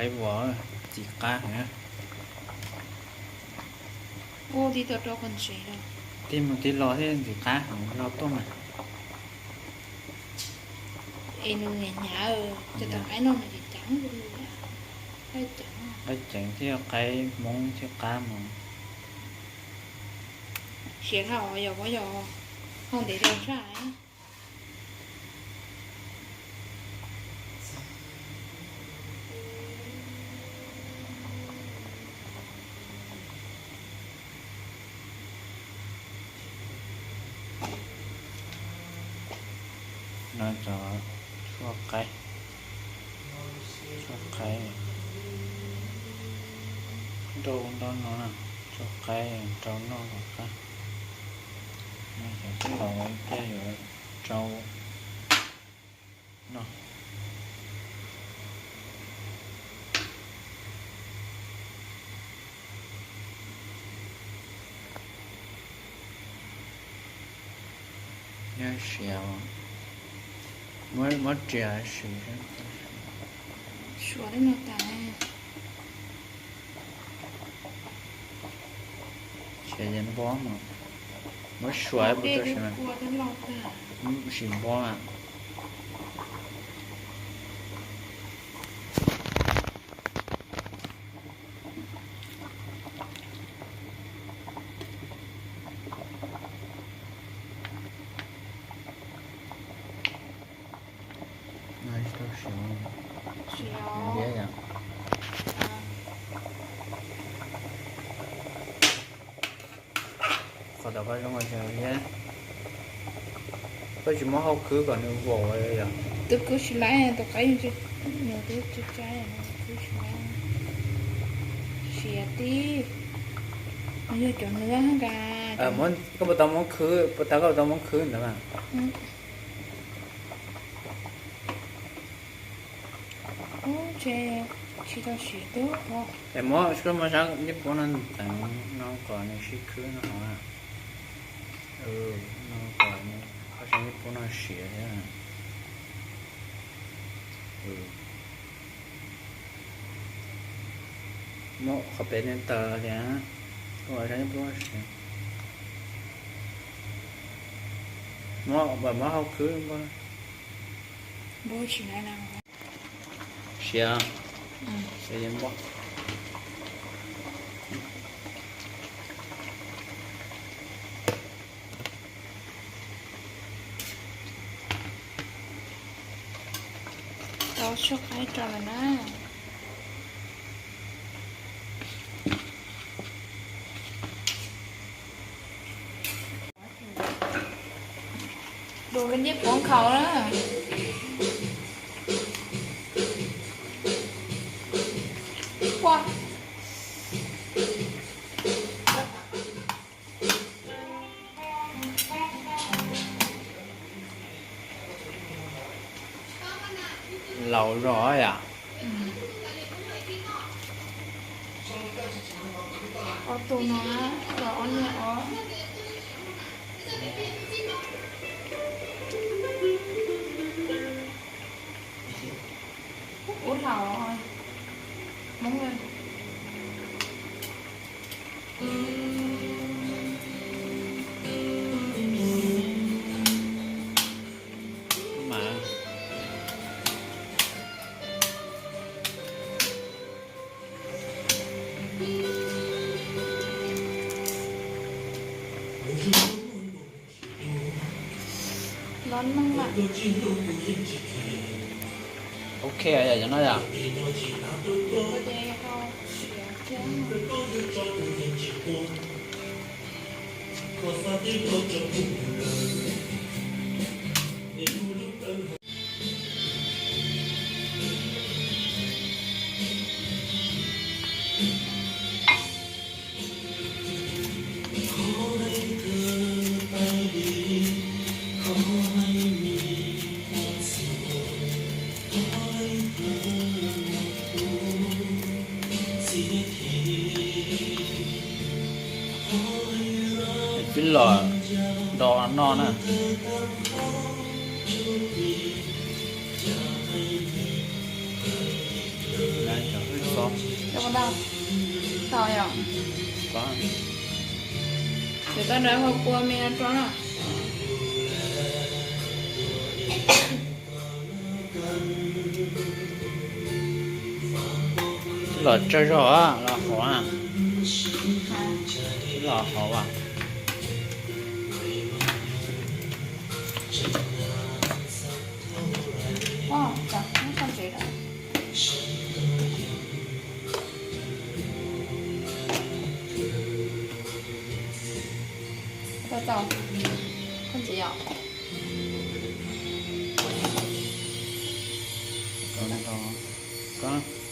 Qaib vuas ntxim qab heev. Ua tib tau rau qhov ntsev lawm. Tib mus tib los thiab ntxim qab heev, los tuaj mas. Es nws hnyav hnyav, cov tau qaib no nws ceev ceev, qaib ceev thiab qaib Hmoob thiab qab mus. Siav dhau yog, yog hau ntev rau sab. No cov tshuaj qaib, tshuaj qaib rau nto no, tshuaj qaib rau noj los qab. No cov xab laus ua ib pliag yuav rau noj. Nyob siav, muab riam sim. Suav tej no tas. Siav yeej npob mas, muab suav ib puas rau siav, sim npob mas. Qhov tom qab zoo li, koj tsis muab hau khwb kom nws vau yom? Twb khwb tsis laib, tus qaib, nws twb tsa, khwb tsis laib. Siav tib, nws yog cov nws nka. Koj puas tau muab khwb, puas tau, koj puas tau muab khwb ntawd mas? Ub, tsis tau siav twb. Es muab, muab sab niaj puab no teev no kom nws sib khwb no hov. No kom sab niaj puab no siav thiab. Muab qhov pem no tawm li, kom sab niaj puab no siav. Muab, muab hau khwb. Siav, siav yeej npob. Tau tshuaj qaib rau lawm na. Dua koj ncej puab nkhaus na. Ua, laus zog yam. Ob tug no, ob niag os. Ub, hlaus Hmoob. Los neeg mam. Ok, yog cov no yom. Tib los do noj na. Tau yom. Ces koj nrog kua me no rau na. Los tsawg zog los hauv, los hauv. Tau, tau. Koj ntxiv os. Koj, koj.